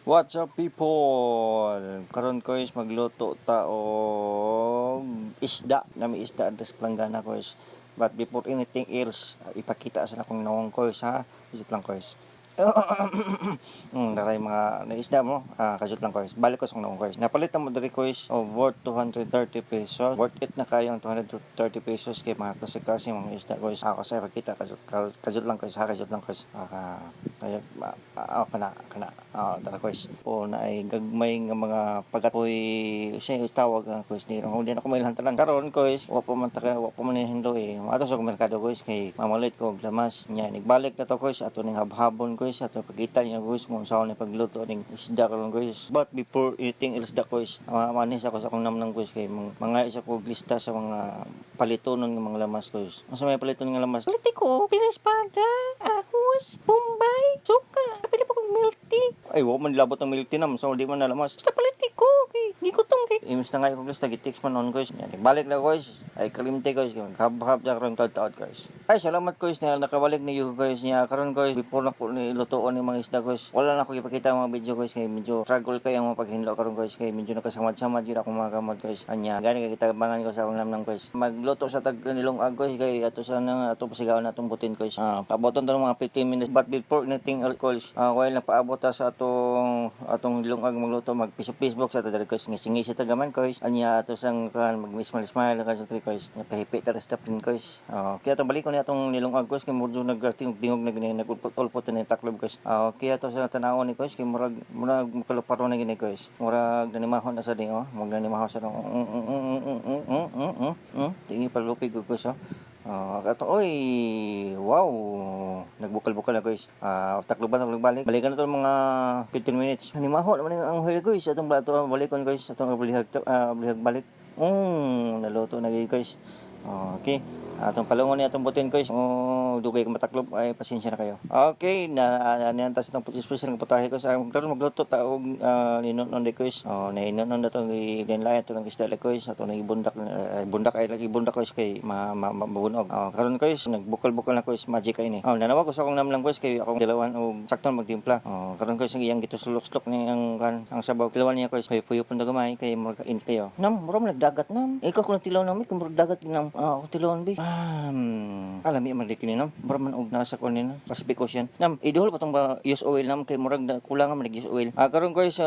What's up, people? Karon ko is magluto ta og isda na may isda sa planggana ko is. But before anything else, ipakita sa akong nawong ko is ha. Isip lang ko is. Daray mga naisda mo, kasut lang ko is. Balik ko sa nawong ko is. Napalit na mo diri ko is of worth 230 pesos. Worth it na kayo ang 230 pesos kay mga klase-klase mga isda ko is. Ako sa ipakita, kasut kasut lang ko is ha, kasut lang ko is. Kaya kana kana tara ko is. O na ay gagmay nga mga pagatoy siya tawag ang ko is ni. Hindi na ko mailhan tanan. Karon ko is wa pa man ta, wa pa man hinlo eh. Ato sa merkado ko is kay mamalit ko og lamas nya. Nagbalik na to ko is, ato ning habhabon ko is, ato pagkita niya ko is kung unsaon ni pagluto ning isda karon ko is. But before anything else da ko is, manis ako sa akong namnang ko is kay mga isa ko og lista sa mga palitonon nga mga lamas ko is. Unsa may paliton nga lamas? Paliti ko, pinespada, ahos, bombay, suka. Pili pa kong milk tea. Ay, wa man labot ang milk tea nam, so di man na lamas. Basta paliti ko kay gigutom kay. Imbes na nga ko lista, gitext man on guys. Yan, balik na guys. Ay kalimte guys, hab-hab na karon taud guys. Ay, salamat guys na nakabalik ni you guys niya karon guys. Before na ko ni lutoon ni mga isda guys. Wala na ko ipakita ang mga video guys kay medyo struggle kay ang mga paghinlo karon guys kay medyo nakasamad-samad gyud akong mga kamot guys. Anya, gani kay kita bangan ko sa akong namnam guys. Magluto sa tag nilong guys kay ato sa nang ato pasigaw na atong butin guys. Paboton to ng mga 15 minutes, but before anything else guys, while napaabot ta sa atong atong nilungag magluto, mag Facebook sa diri guys, ngisi-ngisi ta gaman guys. Anya ato sang kan mag smile smile ka sa diri guys. Nya pahipi ta sa tapin guys. Kaya atong balikon ni atong nilungag guys kay murag nagtingog tingog na gini, nagulpot-ulpot ni taklob guys. Kaya ato sa tanawon ni guys kay murag murag makaluparo na gini guys. Murag nanimahon na sa di oh. Murag nanimahon sa Tingi palupig guys oh. Kato, oy, wow. Nagbukal-bukal na guys. Takluban na balik. Balikan na to mga 15 minutes. Hanimaho naman ang huli guys. Atong ato balikon guys. Atong balihag balihag balik. Naluto na guys. Okay. Atong palungon ni atong butin guys. Oh, dugay ka mataklob ay pasensya na kayo. Okay, na na niyan tas itong special nga putahe guys. Ang karon magluto ta og ninon di guys. Oh, na na tong i-lain ato ng isda guys. Ato nang ibundak bundak ay lagi bundak guys kay ma, ma, ma mabunog. Oh, karon guys, nagbukal-bukal na guys, magic kay ni. Oh, nanawag ko sa akong namlang guys kay akong dalawan og sakto magtimpla. Oh, karon guys ang iyang gitusulok-sulok ni ang kan ang sabaw. Tilawan niya guys, kay puyo pud gamay kay murag in kayo. Nam, murag nagdagat nam. Ikaw kung tilaw nam, kay murag dagat nam. Ah, ako tilawan bi. Alami man di kini nam. Murag man og nasa kon ni Pacific Ocean. Nam, iduhol pa tong ba use oil nam kay murag na, kulang man use oil. Karon guys,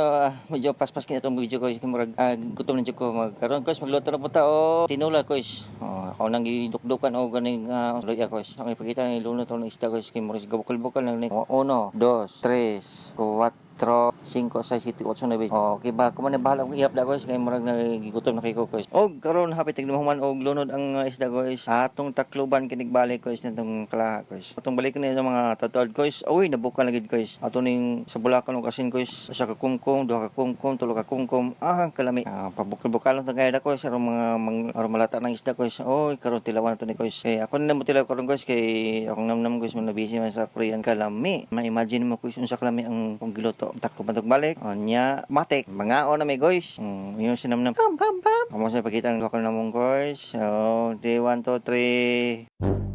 medyo paspas kini atong video guys kay murag gutom na jud ko mag karon guys, magluto na po ta og tinula guys. Oh, ako nang gidukdukan og ganing luya guys. Ang ipakita ni luno to ng isda guys kay murag gabukal-bukal lang ni. Uno, dos, tres, 4, 5, 6, 7, 8, 9. Okay ba? Kuman na bahala kong ihap da guys kay murag nagigutom na kay ko guys. Og karon hapit tignuhuman og lunod ang isda guys. Atong takluban kinig balik guys nitong kalaha guys. Atong balik na itong mga tatuad guys. Uy, nabukal na gid guys. Ato ning sa bulakan og asin guys. Usa ka kumkum, duha ka kumkum, tulo ka kumkum. Ah, kalami. Pabukal-bukalon ta kaya guys aron mga aron malata ng isda guys. Oy, karon tilawan na to ni guys. Kay ako na mo tilaw karon guys kay akong namnam guys mo na busy man sa Korean kalami. Ma-imagine mo guys unsa kalami ang kung giluto. Takluban tog balik. Nya, matik. Mangaon na may guys. Yun si namnam. Pam pam pam. Amo sa pakita ang lokal namong guys. So, 3 1 2 3.